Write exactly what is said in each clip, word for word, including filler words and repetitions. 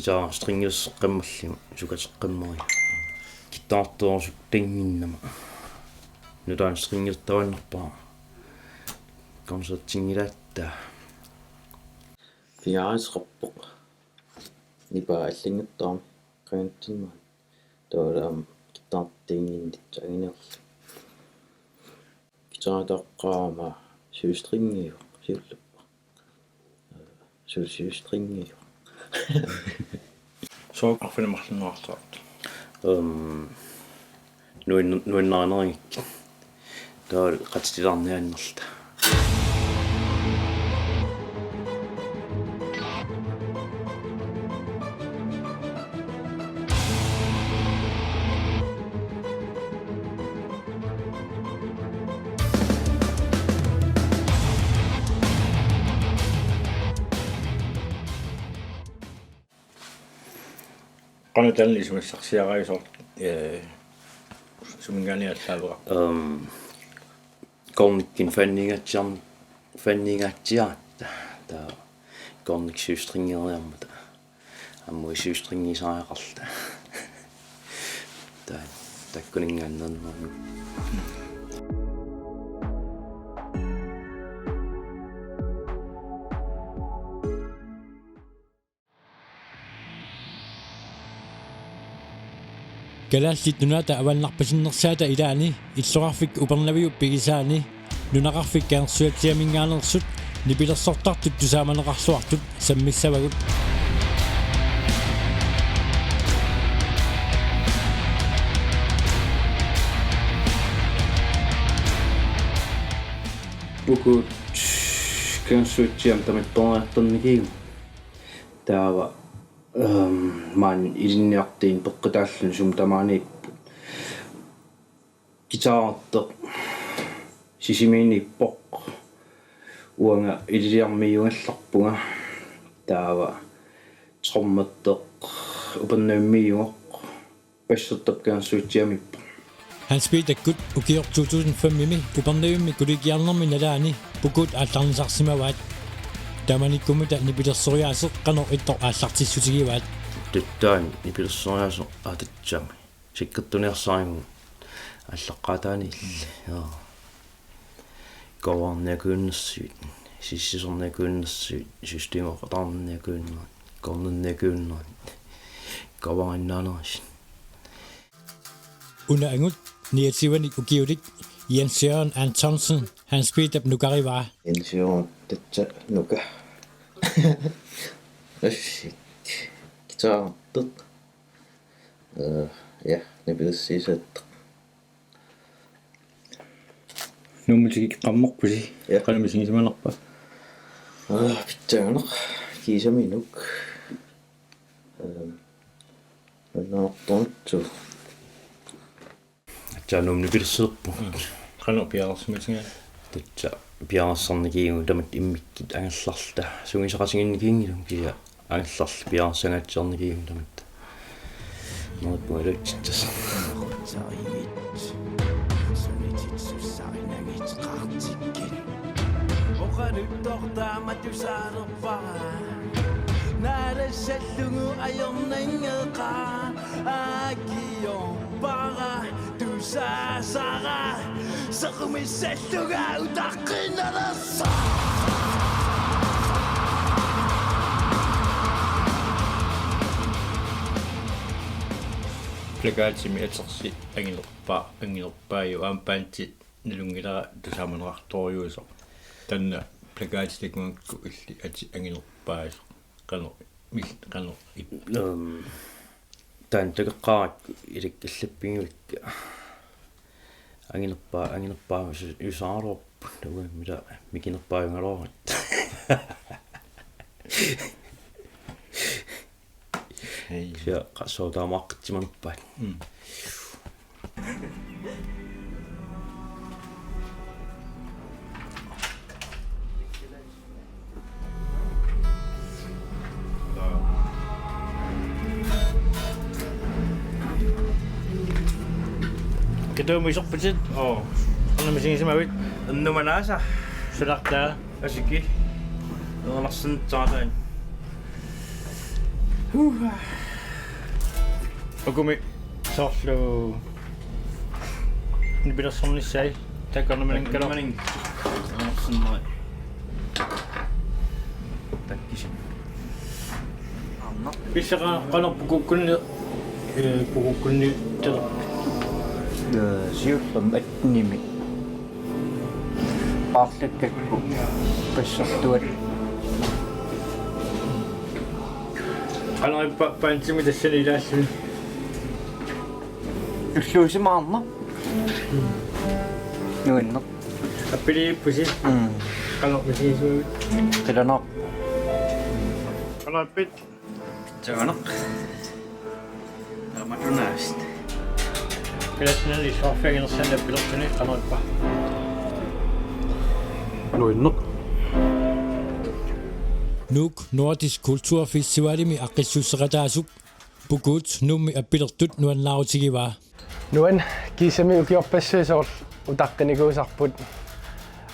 Guitar stringerseqqammerlunga, sukateqqammerlunga. Guitartoorusuttunnginnama. Nutaamik stringertaannarpara. Koncertinngilaat. Guitarseqqarpoq. Nipaa allanngortarami qangatsinnaat. Taavalu aamma guitartinnginnama anginerlunga. Guitartoqqaama syvstrengiuvoq, siullerpaaq. Syv-, syvstrengiuvoq. Soorlu arfineq-marlunngortartoq. Øhm, nuin-, nuinnarinerunngikkiga. Taavalu qatitilaarniaannarluta. Qanoq taanna isumassarsiaraluartoq, ee, suminngaanniit aallaaveqarpa? Øhm, Gornikkut fanningaatsiar-, fanningaatsiaratta. Taava Gornikkut syvstrengiuarmata. Aamma syvstrengiusariaqarluta. Taava takkuninngaanneernermik. Kalaallit Nunaata avannarpasinnersaata ilaani illoqarfik Upernaviup pigisaani nunaqarfik Kangersuatsiaminngaanneersut nipilersortartut tusaamaneqarluartut sammissavagut. Uku Kangersuatsiami tamattooriartornikiigut. Taava, øhm, maani ilinniartuunik peqqutaalluni sumi tamaaniippoq. Guitarertoq Sisimiuniippoq. Uanga Ilulissarmiuugallarpunga. Taava trommertoq Upernavimmiuuvoq. Bassertoq Kangersuatsiamiippoq. Hans Peterkut ukioq to tusind fem-imi Upernavimmi kollegiarnermi nalaani Pukuut aallarnisarsimavaat. Taamanikkummi taava nipilersoriaaseq qanoq ittoq aallartissutigivaat. Taava nipilersoriaaseq aatatsami. Sikkertuniarsarigut aallaqqaataaniilli. Joo. Koorniakuunnersuit, sissisorniakuunnersuit, systemeqataarniakuunnerit, koornerniakuunnerit, koorinnaanerit. Una angut niogtyvenik ukiulik Jens Jørgen Antonsen, Hans Peterip nukarivaa. Jens Jørgen, tassa nuka. Assik. Guitarertoq. Øh, ja, nipilersuisaattoq. Nuummi tikikkammerpusi. Ja. Qanoq misigisimanerpa? Øh, pitsaanerpaaq kiisami inuk. Øh, nuannertorujussuuvoq. Aatsaat Nuummi nipilersorpugut. Mm. Qanoq piareersimatigaat? Tassa piareersarnikigut tamatta immikkut angerlarluta. Sungiusaqatigiinnikiinngilanga kisianni angerlarluta piareersangaatsiarnikigut tamatta. Neriuppunga iluatsittas. Oqaluttoq taama tusaalerpara. Naalassallugu ajornanngeqaaq akiorpara. Tusaasara sequmissallunga utaqqiinnarnersoq. Plakatimi atersi anginerpaa, anginerpaajuvoq aamma bandit nalunngilara tusaamaneqartorujussuusoq. Taanna plakati takugakku illit atit anginerpaajusoq. Qanoq, mil-, qanoq ip-. Øhm, taanna takoqqaarakku ilakka allappigivakka. Anginerpaa-, anginerpaajusu-, -jusaaruarput, uanga mila mikinerpaajugaluaratta. Hej. Kisianni qassuutaamaaqqatsimanerpaat. Mm. Kituumi isorputit? Oo. Qanoq misigisimavit? Ernumanaasa. Sulartaa? Asiki. Ernersinnaasartaan. Ukumi soorlu nipilersornissaat takornamanikkala. Takornamanikkala. Amersinneri. Takkisin. Pissaqaaq qanoq pukukkunni, ee, pukukkunni tele. Ee, siullermik attenimi. Paarlakkakku passertuat. Qanoq ippa bandimi tassani ilaalluni? Ulluusimaarneq. Nuanneq. Appiliippusi. Mm. Qanoq misigisumavit? Qilanaarpoq. Qanoq ippit? Taanna. Taamatunaast. Palasinali soorfiaginersanna pilertuni qanoq ippa? Nuanneq. Nuuk Nordisk Kulturfestivalimi aaqqissuusseqataasut Pukuut Nuummi appilertut nuannaarutigivaa. Nuann, kiisami ukiorpassuit soorlu utaqqinikuusarput.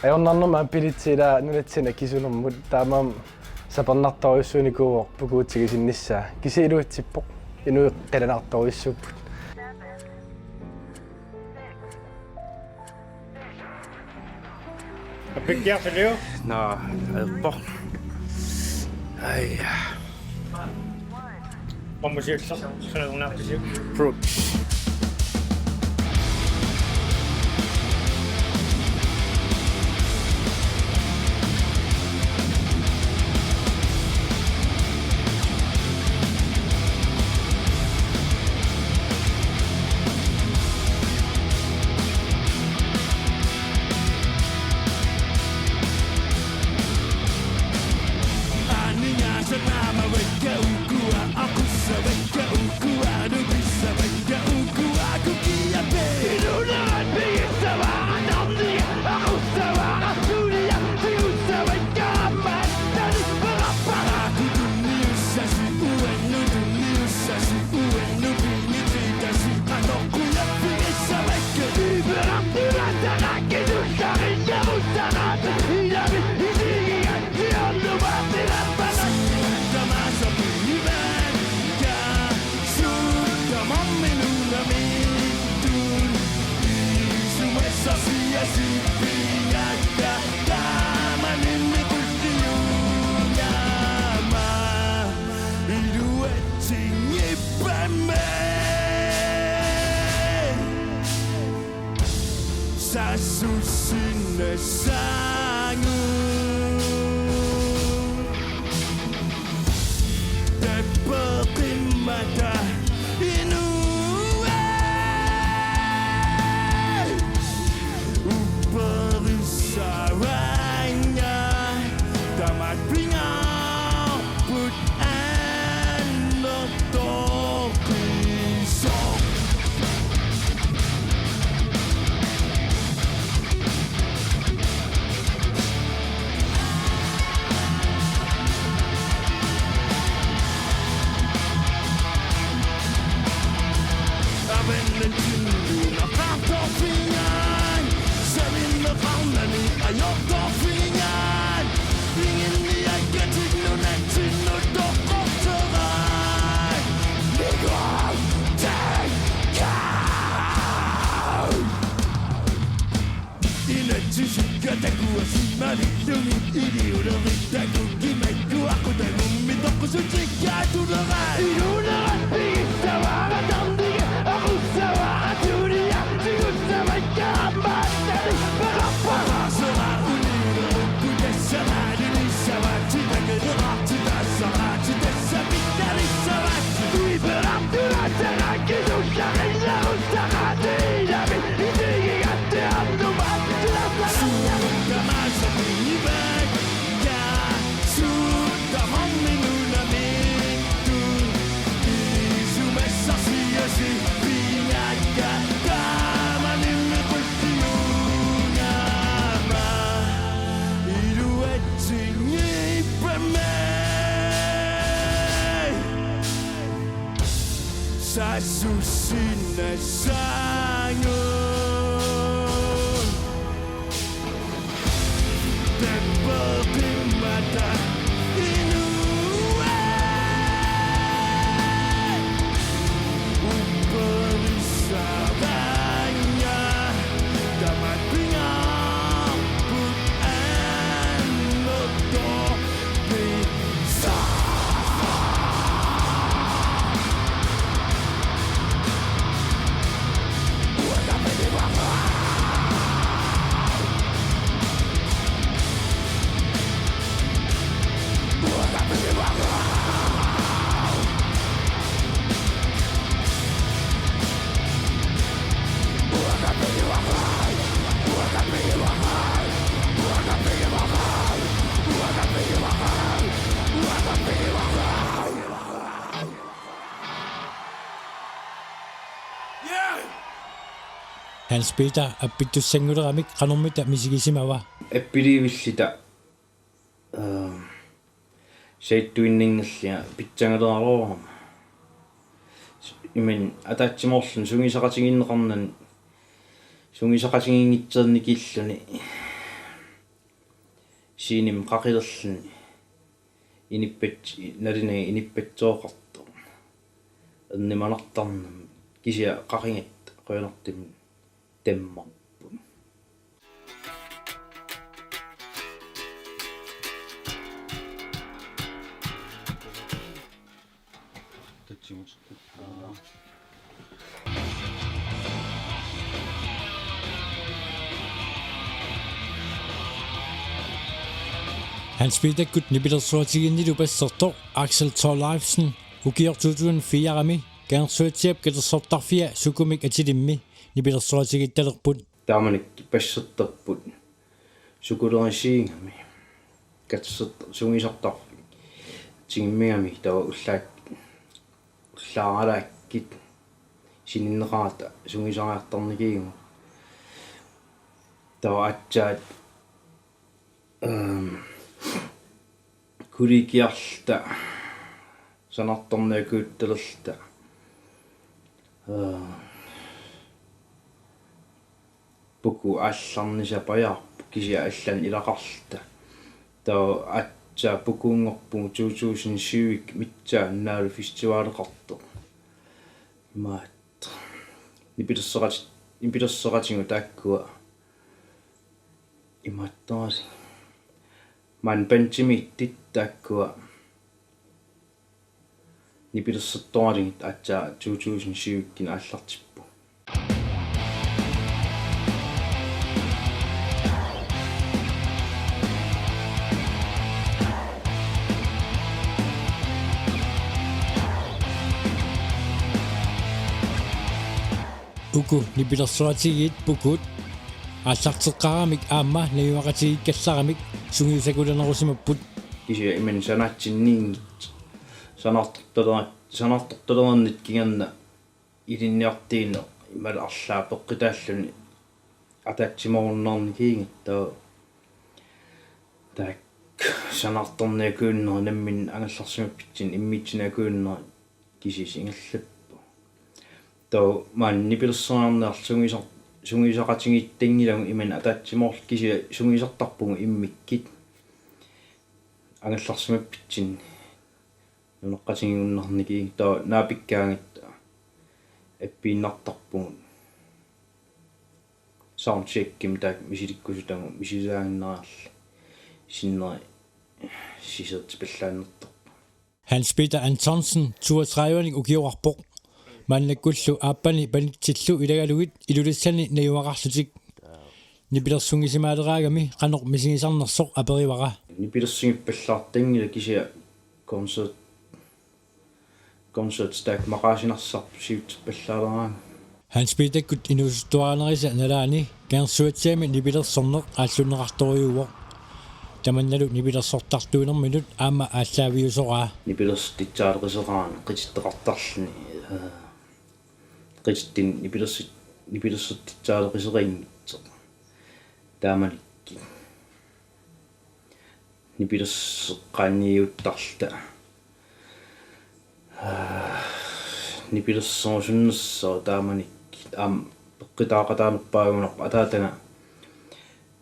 Ajornarnermut appilitsi ila nunatsinni akisunermut, taamaammat sapernartorujussuunikuuvoq pukuutigisinnissaa. Kisianni iluatsippoq. Inuit qilanaartorujussuupput. Appikkiartullu? Naa, ajorpoq. Ai. Qammusiulleq, sunaluunniit appisiuk? Brooks. Sassussinnassaagut. Tappeqimmata inuit upperissaanga. Tamatta pingaarput annertoqisoq. Inatsisikka takuasimmalilluni iliulerit takukkit makku aqutagummi toqqusutikka atulerai. Ilulerat pigissavara tarnigi aqussavara tulia tigussavakka aamma attali peqarpara. Sera uniulerukku tassamaalilissavat titakelerarti tassaraati tassa pittalissavaat. Iperartuassaraakki sullaqillerussaqqaati ilami. Sassussinnassaagut. Tappeqimmata inuit. Hans Peter appittussannguleramik qanormita misigisimava? Appiliivillita, øh, saattuinnanngillia pitsanngalerarama. Imannak ataatsimoorluni sungiusaqatigiinneqarnani, sungiusaqatigiinngitsoornikilluni scenemik qaqilerluni inippat-, nalinani inippatseqartoq. Ernumanartarnermik kisianni qaqigatta qujanartumik tammarput. Hans Peterkut nipilersuatigiinnilu bassertoq Axel Thorleifsen ukioq to tusind fire-mi Kangersuatsiaap katersortarfia Sukumik atilimmi nipilersuatigittalerput. Taamanikkut bassertarput sukulerisiigami. Katersortarfik sungiusartarfik tigummigamik taava ullaak-, ullaaralaakkit sininneqarata sungiusariartarnikuugama. Taava aatsaat, øhm, kollegiarluta sanaartorniakuuttalerluta, øh, Puku aallarnisaq pajaarpoq kisianni allanik ilaqarluta. Taava aatsaat Pukuunngorpugut to tusind syv-ikkut missaani naalu festivaleqartoq. Imaattoq. Nipilersoqati-, nipilersoqatigut taakkua. Imaattoq. Maani pandemiittut taakkua nipilersortoqatigut aatsaat to tusind syv-ikkut aallartippugut. Uku nipilersuatigiit Pukuut aallarteqqaaramik aamma najugaqatigiikkallaramik sungiusakulanerusimapput. Kisianni imannak sanaatsinniinngitsoq. Sanaartortalera-, sanaartortalernitta kingorna ilinniartuuneq imaluunniit arlaat peqqutaalluni ataatsimoorunnaarnikuugatta. Taakku sanaartorniakuunnerit namminneq angerlarsimappassinnik immiussinerup akunnera kisiisa ingerlappoq. Taava maani nipilersoriarniarluta sungiusar-, sungiusaqatigiittanngilagut imannak ataatsimoorluta kisianni sungiusartarpugut immikkut. Angerlarsimappassinnik nunaqqatigiinnarnikuugatta taava naapikkaangatta appiinnartarpugut. Soundcheckimik taakku misilikkusutagut misilisaaginnariarlugit sinneri sisertipallaannartarput. Hans Peter Antonsen, toogtredive-nik ukioqarpoq. Maannakkullu aappani banitsillu ilagalugit Ilulissani najugaqarlutik. Nipilersunngisimaaleraangami qanoq misigisarnersoq aperivara. Nipilersunngippallartanngilaq kisianni koncert, koncert taakku maqaasinarsarput siutsippallaaleraangami. Hans Peterkut inuusuttuarnerisa nalaani Kangersuatsiami nipilersorneq aallunneqartorujuuvoq. Tamannalu nipilersortartuunerminut aamma aallaaviusoraa. Nipilersortissaaleqisoqarani qitittoqartarluni, øh, qitittunik nipilersi-, nipilersortissaaleqisoqanngitsoq. Taamanikkut nipilerseqqaanniuttarluta. Nipilersorusunnersoq taamanikkut aamma peqqutaaqataanerpaagunarpoq ataataga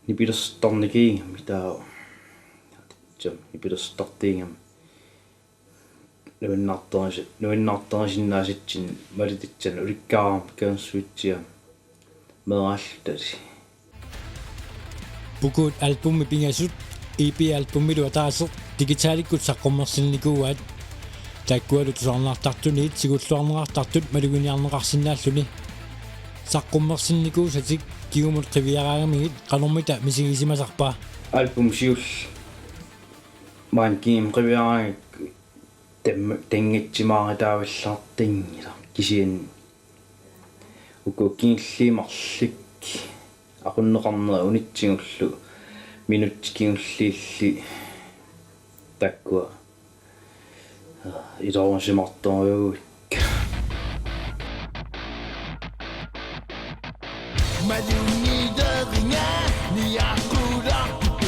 nipilersortarnikuugami taava. Tassa nipilersortartuugami. Nuannaartorisi-, nuannaartorisinnaasatsinnut malitatsanik ulikkaarami Kangersuatsiaami meeraallutali. Pukuut albumit pingasut, E P-albumilu ataaseq digitalikkut saqqummersinnikuuaat. Taakkualu tusarnaartartunit siulliuarneqartartut maluginiarneqarsinnaalluni. Saqqummersinnikuusatik kingumut qiviaraangamigit qanormita misigisimasarpa? Album siulleq maani kingumut qiviaraangakku tamma-, tanngatsimaarutaavallaartanngilaq kisianni uku kingulliit marluk aqunneqarnerat unitsigullu minutsit kingulliilli taakkua iluarusimaartorujuuakka. Malunngilaringa niaqulaarput.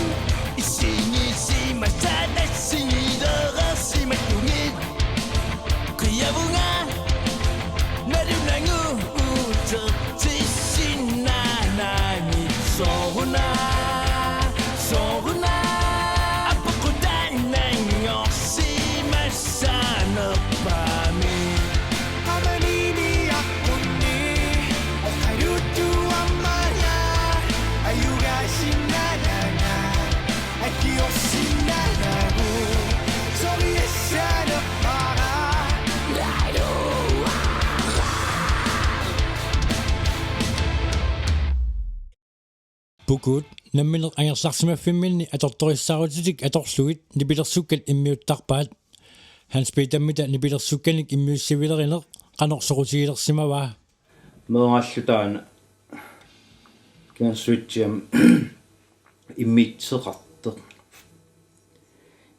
Isigisimasat assigilereersimattugit. Qiavunga nalunanguutertissinnaanani. Sooruna, sooruna apeqqutaannanngorsimassanerpaami. Qamanini aqqunni oqaluttuammanga ajugaasinnaananga akiorsinnaanagu soriassanerpara. Pukuut nammineq angerlarsimaffimminni atortorissaarutitik atorlugit nipilersukkat immiuttarpaat. Hans Petermita nipilersukkanik immiussivilerineq qanoq soqutigilersimavaa? Meeraallu taanna Kangerlussuarmi immiusseqartoq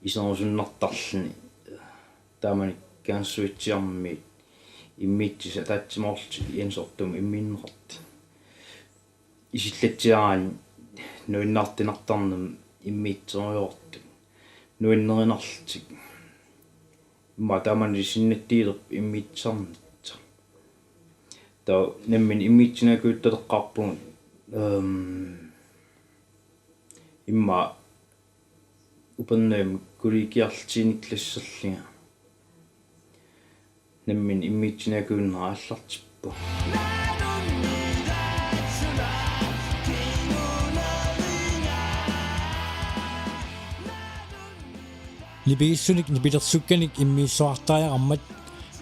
iserusunnartarluni. Taamani Kangerlussuarmiit immiussisut ataatsimoorlutik Jens Ortumut immiunneqartut. Isillatsiaraanni nuannaartinartarnermik immiusserujoortut. Nuannerinarlutik. Immaqa taamani sinnattiilerput immiussisarnissaq. Taava nammineq immiussinakuuttaleqqaarpugut, ehm, immaqa Upernavimmi kollegiarlutik nittut klasserlunga. Nammineq immiussinakuunnera aallartippoq. Nipigissunik nipilersukkanik immiussoqartariaqarmat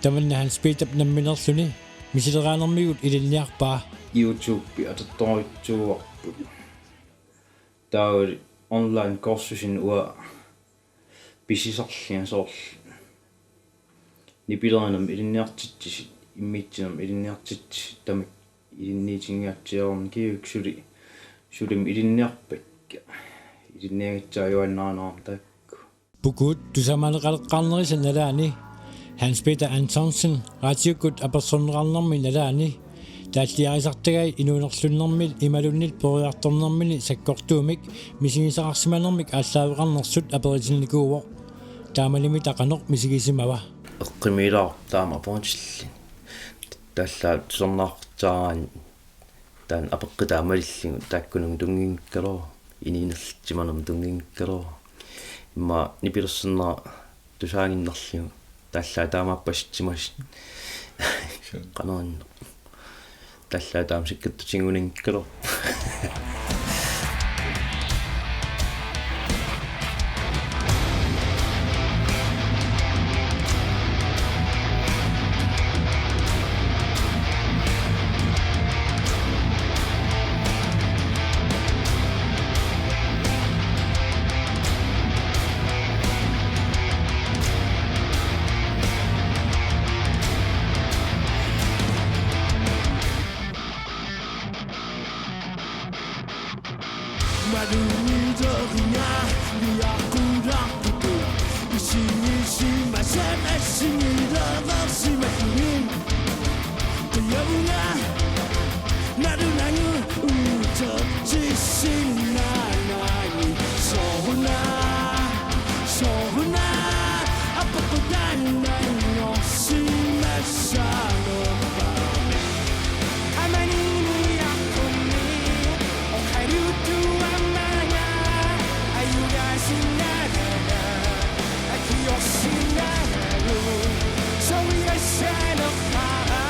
tamanna Hans Peterip nammineerluni misileraanermigut ilinniarpaa. YouTube atortorujussuuarput. Taava online kursusinik uanga pisisarlunga soorlu nipilerinermik ilinniartitsisut, immiussinermik ilinniartitsisut, tamakku ilinniutinngaatsiarneq kiuk suli, sulimmi ilinniarpakka. Ilinniagassaajuaannarama taakku. Pukuut tusamaaleqaleqqaarnerisa nalaani, Hans Peter Antonsen raatiukkut apersorneqarnermi nalaani, taalliarisartagai inuunerlunnermit imaluunniit peroriartornermini sakkortuumik misigisaqarsimanermik aallaaveqarnersut aperitinnikuuvoq. Taamalimita qanoq misigisimava? Eqqumiilaarpoq taama aperitinnillugu. Taallaat tusarnaartaraanni taanna apeqqutaa malillugu taakkununnga tunnginngikkaluarlugu, inuunerlutsimanermut tunnginngikkaluarlugu. Immaqa nipilersornera tusaaginnarlugu taallaat taamaappasitsima. Suu. Qanoq inna. Taallaat taama sikkattutinguninngikkaluarpoq. Malunngilaringa niaqulaarput. Isigisimasat assigilereersimattugit. Qiavunga nalunanguutertissinnaanani. Sooruna, sooruna apeqqutaannanngorsimassanerpaami. Qamanini aqqunni oqaluttuammanga ajugaasinnaananga akiorsinnaanagu soriassanerpara.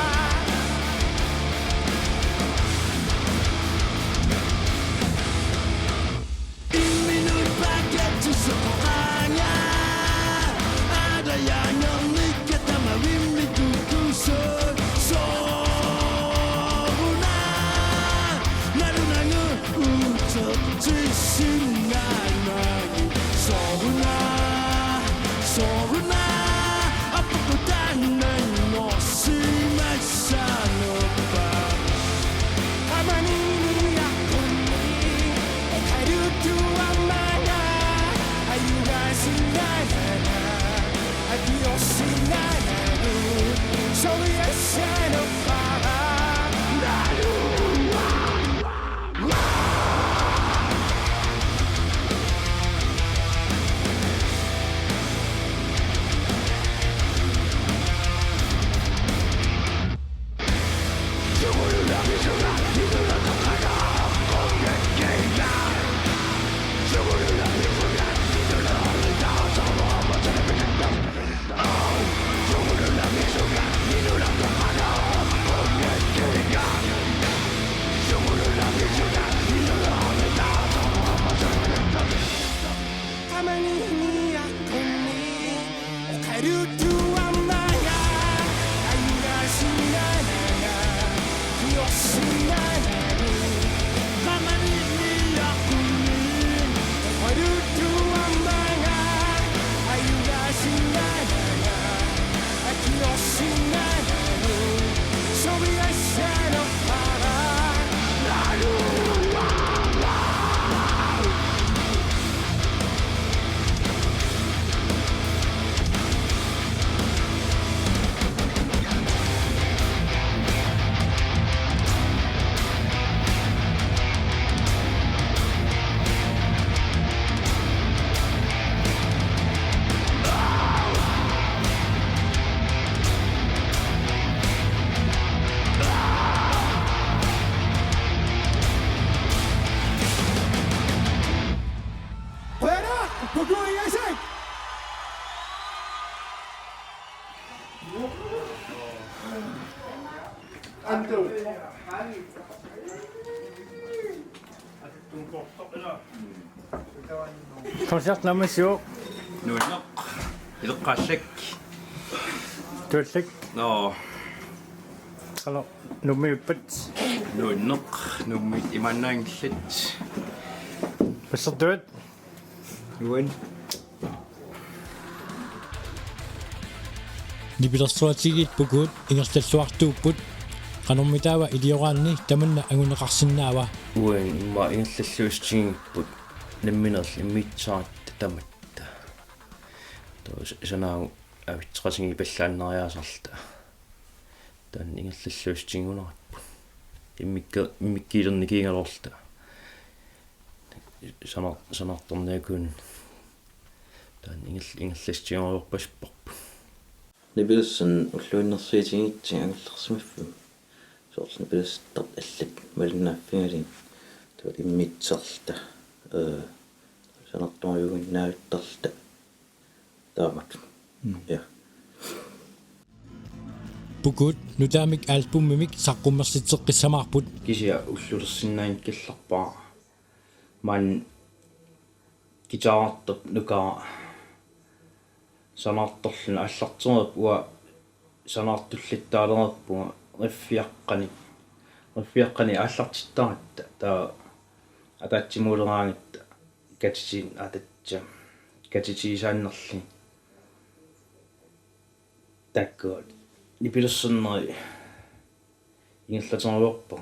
På Gud, jeg ser! Anto. Koncert nummer syv. Nuanneq. Ileqqaallak. Tuallak. Nå. Hallo. Nuummiippat? Nuanneq. Nuummiit imaannaanngillat. Passertuat? Nuan. Nipilersuutigiit Pukuut ingerlalluartuupput. Qanormitaava ilioraanni tamanna anguneqarsinnaava? Uan immaqa ingerlalluassutigipput nammineerluni immiussaratta tamatta. Taava sanaagut avitseqatigiippallaannariaasarluta. Taanna ingerlalluassutigiunerarput. Immikku-, immikkuulernikuugaluarluta. Sanar-, sanaartorniakuunnut. Taanna inger-, ingerlassutigerujoorpasipparput. Nipilersorneq ulluinnarsiutigigatsigu angerlarsimaffimmi. Soorlu nipilersortartut allat malinnaaffigalugit. Taava immiussarluta. Ee, sanaartorujuinnartarluta. Taamatut. Mm. Ja. Pukuut nutaamik albumimik saqqummersitseqqissamaarput. Kisianni ullulersinnaanngikkallarpara. Maani guitarertartoq nukara sanaartorluni aallartereerpoq, uanga sanaartullattaalereerpunga riffiaqqanik. Riffiaqqanik aallartittaratta taava ataatsimuuleraangatta katiti-, ataatsip katitigisaannarlugit. Taakku nipilersornerit ingerlaterujoorput.